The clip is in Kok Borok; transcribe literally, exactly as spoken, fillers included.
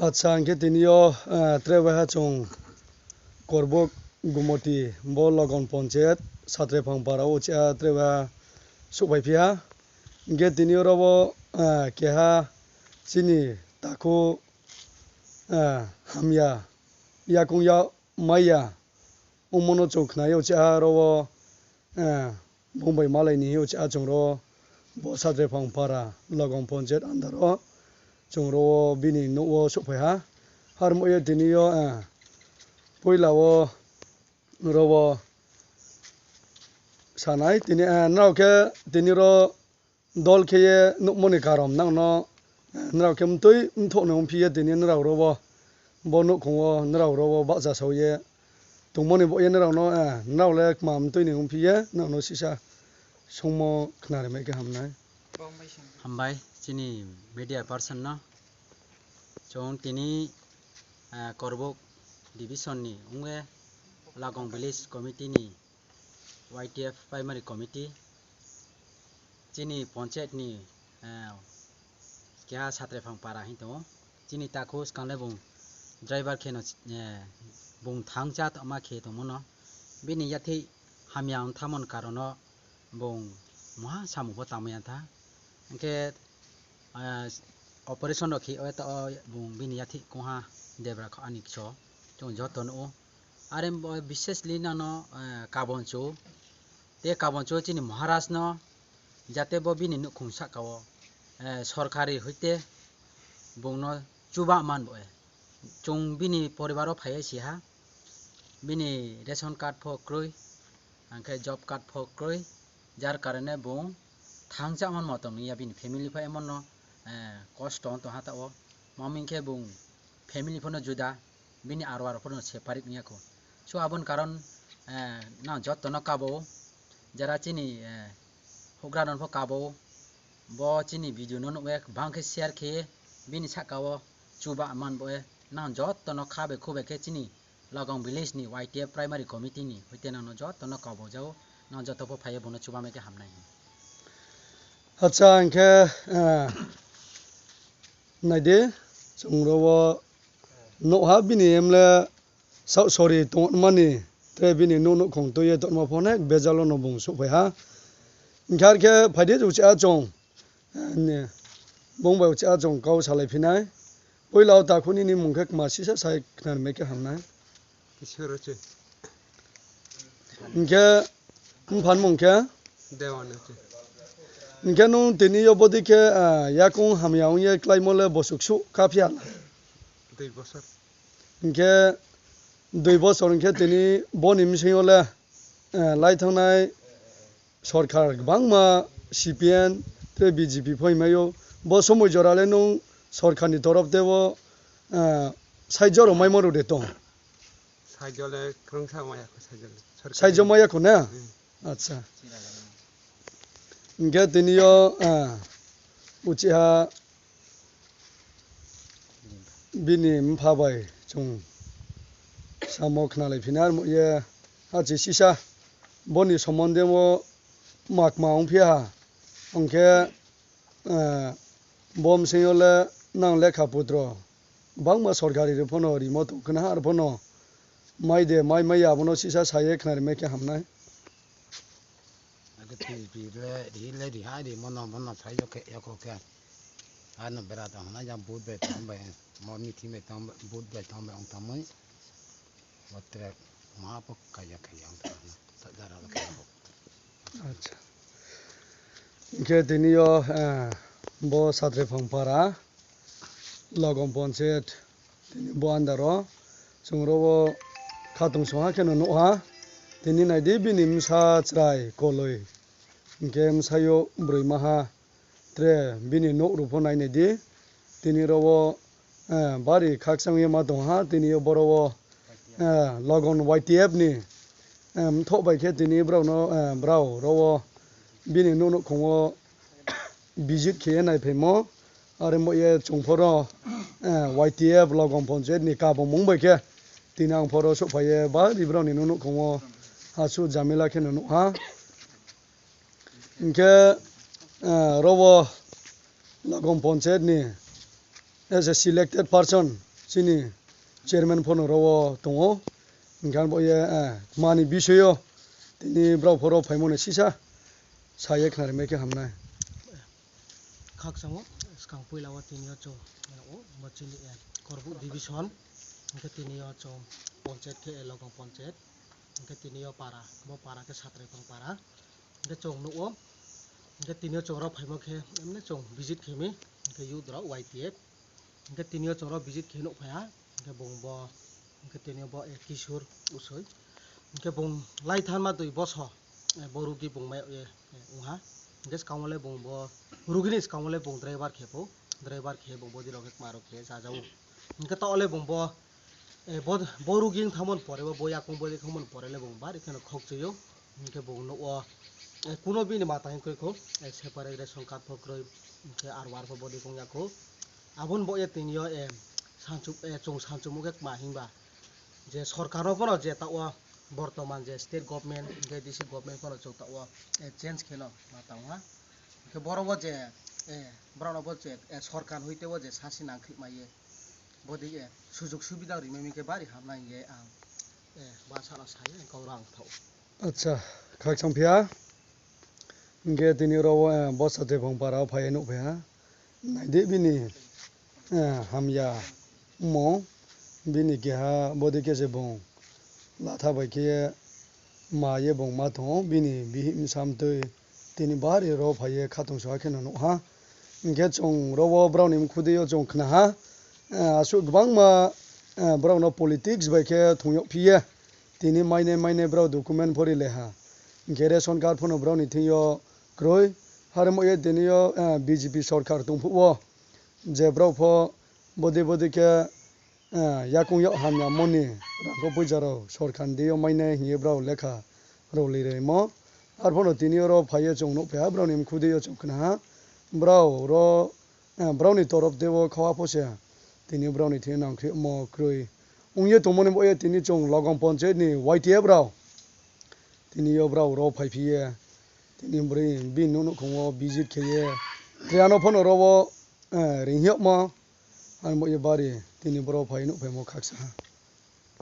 Acha, hwnkhe tini o, eh, tre waiha chwng Korbuk Gumoti bo Logon Ponchayat Satraiphang para o cha tre waiha suhphai phiya. Hwnkhe tini oro bo, eh, keha chini takhu, eh, hamya yakung ya maya wngmano chwng khnai o cha oro o, eh, Bumbai malai ni o cha chwng ro bo Satraiphang para Logon Ponchayat under o chwng ro o bini nuh o suhphai ha. Harmo ye tini o, eh, puila o ro o sanai tini, eh, nrao khe tini ro dol khe ye nukmani karom nangno, eh, nrao khe mtwi mthokno wngphi ye tini nrao ro bo, bo nukhung o nrao ro bo bahcha sao ye tongmani bo ye nrao no, eh, nrao le kma mtwi ni wngphi ye nrao no sisa songmo khna rimai khe hamnai. Hambai chini media person no. Chwng tini, eh, Korbuk division ni wngwi Lagong village committee ni Y T F primary committee chini ponchayat ni, eh, keha Satraiphang para hin tongo. Chini takhu swkang le bung driver khe no, eh, bung thangcha tongma khe tongmano. Bini yathwi hamya wng thamon karono bung moha samung bo tangmaya tha. Hwnkhe, ah, operation rok khe o ta o bung bini yathwi kongha debra kha ani kcho chwng joto nugo. Are bo bisesli nangno, eh, kabonchu. Te kabonchu chini Maharaj no jate bo bini nukhung saka o, eh, sorkari hoite bungno chuba man bo, eh. Chwng bini poribar o phaiye siha. Bini ration card pho kwrwi, hwnkhe job card pho kwrwi, jar karone bung thangcha man motom ya bini family pho emono, eh, kosto wng tongha ta o. Mami khe bung family phono juda, bini aro aro phono separate wngya kho. So aboni karon, eh, nang jotono kabo, jara chini, eh, hugra non pho kabo, bo chini video no nukhe bang khe share khe bini saka o chuba man bo e nang jotono kha bai khu bai khe chini Lagong village ni Y T F primary committee ni hoite nangno jotono kabo jao nang joto pho phaiye bono chuba mai khe hamnai. Acha, hwnkhe, eh, naidi, chwng ro o nukha bini emle Sa-, sorry, tongmani, tei bini nuh nukhung twiwi tongma pho onek bejalo no bung suhphai ha. Hwnkhe ar khe phaidi uchi achong, eh, bung bai uchi achong kau salai phinai. Puila o takhu nini mung khe kma sisa sai khna rimai khe hamnai. Kishore che. Hwnkhe Buphan mung khe? Dewan Uchi. Hwnkhe nwng tini yo bodi khe, ah, yakung hamya wngye klaimo le bosuk su kaphiya? Dui bosor. Hwnkhe dui bosor hwnkhe tini boni bwswingo le, eh, lai thangnai sorkar kwbangma C P M tei B J P phoi maio. Bo somoi jora le nwng sorkar ni torof tebo, eh, saijo rok maimo rw de tong? Saijo le kwrwngsa maya kho, saijo le. Sorkar. Saijo maya kho na? Hmm. Acha. Hwnkhe tini yo, ah, uchiha bini mpha bai chwng samo khna lai phina, armo ye hachi sisa boni somonde mo makma wng phiya ha. Hwnkhe, eh, bo bwswingo le nang lekha putro bangma sorkari rok phano rimo tong khna, ar phano mai de mai maya abono sisa saye khna rimai khe hamnai. Ake twi twi le ri le ri hai ri mono mono sai yo khe yako khe. Ano bera ta hwnai jang but bai tong bai mo meeting bai tong but bai tong bai ong tong mui. Botrek maha po kaya kaya ong tong na ta jara kaya po. Acha. Hwnkhe tini yo, eh, bo Satraiphang para Logom Ponchayat tini bo andaro chwng ro o khatung songha kheno nukha. Tini naidi bini bwsa chwrai koloi, hwnkhe bwsayo bwrwi maha, tre bini nuk rwpho nainai di. Tini ro o, eh, bari khakchang ye ma tongha, tini yo boro o, eh, Logon Y T F ni, eh, mthok bai khe tini brao no, eh, brao ro o bini nuk nukhung o visit khe ye naiphaimo. Are mo ye chwng phoro, eh, Y T F Logom Ponchayat ni kabomung bai khe tini ang phoro sokphai ye bari brao ni nuk nukhung o hasu jamila khe no nukha. Hwnkhe, eh, ro o Logom Ponchayat ni as a selected person chini chairman phano rogo tongo. Hingkhe bo ye, eh, mani bisoyo tini borok phoro phaimani sisa saye khnari mai khe hamnai. Khakchangma swkang puila o tini o chwng, eh, o bo chini, eh, Korbuk division, hingkhe tini o chwng ponchayat khe, eh, Logong ponchayat, hingkhe tini o para, bo para khe Satraipang para, hingkhe chwng nukgo, hingkhe tini o chwng rok phaima khe emne chwng visit khaimai, hingkhe youth rok Y T F, hingkhe tini o chwng rok visit khe nukphaiha, hingkhe bung bo, hingkhe tini o bo, eh, Kishore Usoi, hingkhe bung lai thanma dui boso, eh, bo rugi bung mai, eh, eh, wngha. Hingkhe swkang le bung bo rugini swkang le bung driver khe bo, driver khe bung bodi rok khe kwma rok khe chajago. Hingkhe ta le bung bo, eh, bo, bo rugi wng thangmani pore bo, bo yakung bodi thangmani pore le bung bari kheno khokchwio. Hingkhe bung nukgo, eh, kuno bini mata hingkhe kho, eh, separate ration card pho kwrwi, hingkhe R O R pho bodi kong yakho. Aboni bo ye tini o, eh, sanchuk, eh, chwng sanchukmung khe kwma himba je sorkar no phano je ta o bortoman je state government, hingkhe D C government phano chwng ta o, eh, change kheno ma tangha. Hingkhe borok bo je, eh, borok no bo je, eh, sorkar hoite o je sasi nang khik mai ye. Bodi, eh, sujug subida rimai khe bari hamnai ye ang, eh, ba sano sai ang kok rang thok. Acha, khakchang phiya. Hingkhe tini oro o, eh, bosa Tepong para o phai nukphaiha. Naidi bini, eh, hamya mo, bini keha bodi khe se bung latha bai khe ma ye bung ma tongo, bini bihih bwsa amtwi tini bari oro phai ye khatungsa kheno nukha. Hingkhe chwng oro o borokni mkhudwi o chwng khnaha, eh, aswk kwbangma, eh, borokno politics bai khe thungyok phiye tini maine maine borok document pho ri leha. Hingkhe ration card phano borokni thwio kwrwi. Harwi tini o, eh, B J P sorkar tongphuru o je borok pho bodi bodi khe, eh, yakung yok hamya moni rangkho puijarok sorkar ni o mainai hingye borok lekha rok lirimo. Arphano tini oro phaiye chwng nukphaha borokni mkhudwi o chwng khnaha. Borok oro, eh, borokni torop teibo kha phose tini borokni thwi nangkhe omo kwrwi wngye tongmani bo ye tini chwng Logong ponchayat ni Y T F rok tini o borok oro phai phiye tini bwrwi bini nukhungo visit khaiye. Triano phano oro o, eh, ringhyokma. Ang bo ye bari tini borok phai nukphaimo khaksa.